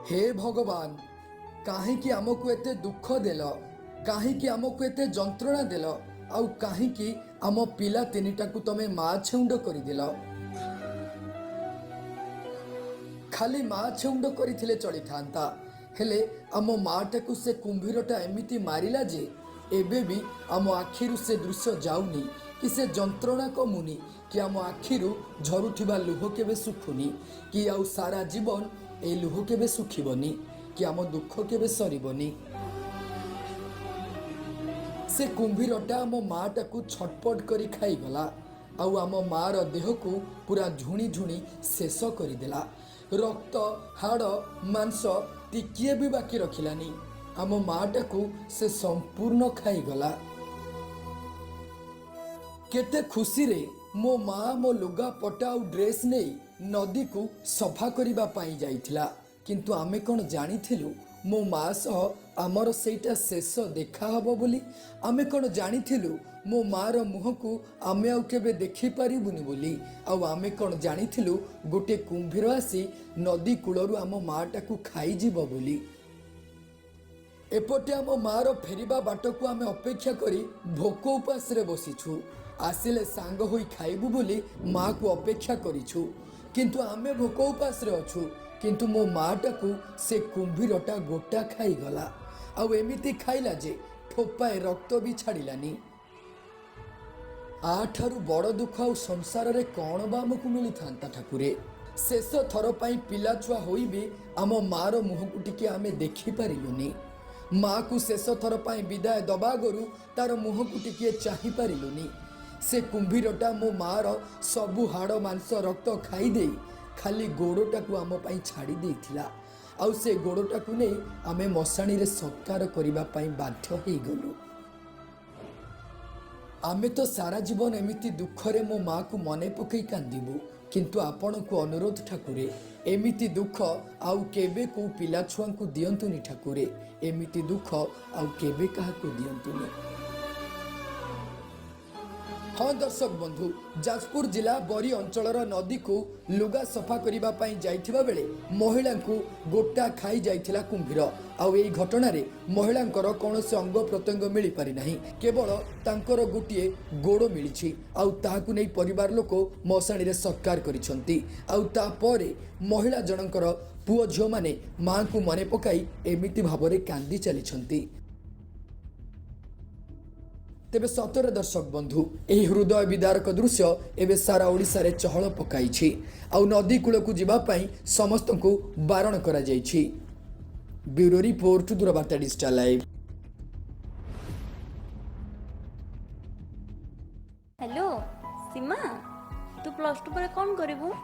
ହେ ଭଗବାନ, କାହିଁକି ଆମକୁ ଏତେ ଦୁଃଖ ଦେଲ? କାହିଁକି ଆମକୁ ଏତେ ଯନ୍ତ୍ରଣା ଦେଲ? ଆଉ କାହିଁକି ଆମ ପିଲା ତିନିଟାକୁ ତମେ ମା ଛେଉଣ୍ଡ କରିଦେଲ? ଖାଲି ମା ଛେଉଣ୍ଡ କରିଥିଲେ ଚଳିଥାନ୍ତା, ହେଲେ ଆମ ମାଟାକୁ ସେ କୁମ୍ଭୀରଟା ଏମିତି ମାରିଲା ଯେ ଏବେ ବି ଆମ ଆଖିରୁ ସେ ଦୃଶ୍ୟ ଯାଉନି, କି ସେ ଯନ୍ତ୍ରଣା କମୁନି, କି ଆମ ଆଖିରୁ ଝରୁଥିବା ଲୁହ କେବେ ଶୁଖୁନି, କି ଆଉ ସାରା ଜୀବନ ଏ ଲୁହ କେବେ ଶୁଖିବନି, କି ଆମ ଦୁଃଖ କେବେ ସରିବନି। ସେ କୁମ୍ଭୀରଟା ଆମ ମାଟାକୁ ଛଟପଟ କରି ଖାଇଗଲା ଆଉ ଆମ ମାର ଦେହକୁ ପୁରା ଝୁଣି ଝୁଣି ଶେଷ କରିଦେଲା। ରକ୍ତ, ହାଡ଼, ମାଂସ ଟିକିଏ ବି ବାକି ରଖିଲାନି। ଆମ ମାଟାକୁ ସେ ସମ୍ପୂର୍ଣ୍ଣ ଖାଇଗଲା। କେତେ ଖୁସିରେ ମୋ ମା ମୋ ଲୁଗାପଟା ଆଉ ଡ୍ରେସ୍ ନେଇ ନଦୀକୁ ସଫା କରିବା ପାଇଁ ଯାଇଥିଲା। କିନ୍ତୁ ଆମେ କ'ଣ ଜାଣିଥିଲୁ ମୋ ମା ସହ ଆମର ସେଇଟା ଶେଷ ଦେଖା ହବ ବୋଲି? ଆମେ କ'ଣ ଜାଣିଥିଲୁ ମୋ ମାର ମୁହଁକୁ ଆମେ ଆଉ କେବେ ଦେଖିପାରିବୁନି ବୋଲି? ଆଉ ଆମେ କ'ଣ ଜାଣିଥିଲୁ ଗୋଟେ କୁମ୍ଭୀର ଆସି ନଦୀ କୂଳରୁ ଆମ ମାଟାକୁ ଖାଇଯିବ ବୋଲି? ଏପଟେ ଆମ ମାର ଫେରିବା ବାଟକୁ ଆମେ ଅପେକ୍ଷା କରି ଭୋକ ଉପାସରେ ବସିଛୁ। ଆସିଲେ ସାଙ୍ଗ ହୋଇ ଖାଇବୁ ବୋଲି ମାକୁ ଅପେକ୍ଷା କରିଛୁ। କିନ୍ତୁ ଆମେ ଭୋକ ଉପାସରେ ଅଛୁ, କିନ୍ତୁ ମୋ ମାଟାକୁ ସେ କୁମ୍ଭୀରଟା ଗୋଟା ଖାଇଗଲା। ଆଉ ଏମିତି ଖାଇଲା ଯେ ଠୋପାଏ ରକ୍ତ ବି ଛାଡ଼ିଲାନି। ଆଠାରୁ ବଡ଼ ଦୁଃଖ ଆଉ ସଂସାରରେ କ'ଣ ବା ଆମକୁ ମିଳିଥାନ୍ତା ଠାକୁରେ? ଶେଷ ଥର ପାଇଁ ପିଲା ଛୁଆ ହୋଇ ବି ଆମ ମାର ମୁହଁକୁ ଟିକେ ଆମେ ଦେଖିପାରିଲୁନି। ମାକୁ ଶେଷ ଥର ପାଇଁ ବିଦାୟ ଦବା ଆଗରୁ ତାର ମୁହଁକୁ ଟିକିଏ ଚାହିଁପାରିଲୁନି। ସେ କୁମ୍ଭୀରଟା ମୋ ମାର ସବୁ ହାଡ଼, ମାଂସ, ରକ୍ତ ଖାଇଦେଇ ଖାଲି ଗୋଡ଼ଟାକୁ ଆମ ପାଇଁ ଛାଡ଼ି ଦେଇଥିଲା। ଆଉ ସେ ଗୋଡ଼ଟାକୁ ନେଇ ଆମେ ମଶାଣିରେ ସତ୍କାର କରିବା ପାଇଁ ବାଧ୍ୟ ହେଇଗଲୁ। ଆମେ ତ ସାରା ଜୀବନ ଏମିତି ଦୁଃଖରେ ମୋ ମାକୁ ମନେ ପକେଇ କାନ୍ଦିବୁ। କିନ୍ତୁ ଆପଣଙ୍କୁ ଅନୁରୋଧ ଠାକୁରେ, ଏମିତି ଦୁଃଖ ଆଉ କେବେ କୋଉ ପିଲା ଛୁଆଙ୍କୁ ଦିଅନ୍ତୁନି। ଠାକୁରେ, ଏମିତି ଦୁଃଖ ଆଉ କେବେ କାହାକୁ ଦିଅନ୍ତୁନି। ହଁ ଦର୍ଶକ ବନ୍ଧୁ, ଯାଜପୁର ଜିଲ୍ଲା ବରୀ ଅଞ୍ଚଳର ନଦୀକୁ ଲୁଗା ସଫା କରିବା ପାଇଁ ଯାଇଥିବା ବେଳେ ମହିଳାଙ୍କୁ ଗୋଟା ଖାଇ ଯାଇଥିଲା କୁମ୍ଭୀର। ଆଉ ଏହି ଘଟଣାରେ ମହିଳାଙ୍କର କୌଣସି ଅଙ୍ଗ ପ୍ରତ୍ୟଙ୍ଗ ମିଳିପାରି ନାହିଁ। କେବଳ ତାଙ୍କର ଗୋଟିଏ ଗୋଡ଼ ମିଳିଛି ଆଉ ତାହାକୁ ନେଇ ପରିବାର ଲୋକ ମଶାଣିରେ ସତ୍କାର କରିଛନ୍ତି। ଆଉ ତାପରେ ମହିଳା ଜଣଙ୍କର ପୁଅ ଝିଅମାନେ ମାଙ୍କୁ ମନେ ପକାଇ ଏମିତି ଭାବରେ କାନ୍ଦି ଚାଲିଛନ୍ତି। ତେବେ ସତରେ ଦର୍ଶକ ବନ୍ଧୁ, ଏହି ହୃଦୟ ବିଦାରକ ଦୃଶ୍ୟ ଏବେ ସାରା ଓଡ଼ିଶାରେ ଚହଳ ପକାଇଛି ଆଉ ନଦୀ କୂଳକୁ ଯିବା ପାଇଁ ସମସ୍ତଙ୍କୁ ବାରଣ କରାଯାଇଛି। Bureau report, Doorbarta digital live. Hello ସୀମା, ତୁ +2 ପରେ କ'ଣ କରିବୁ?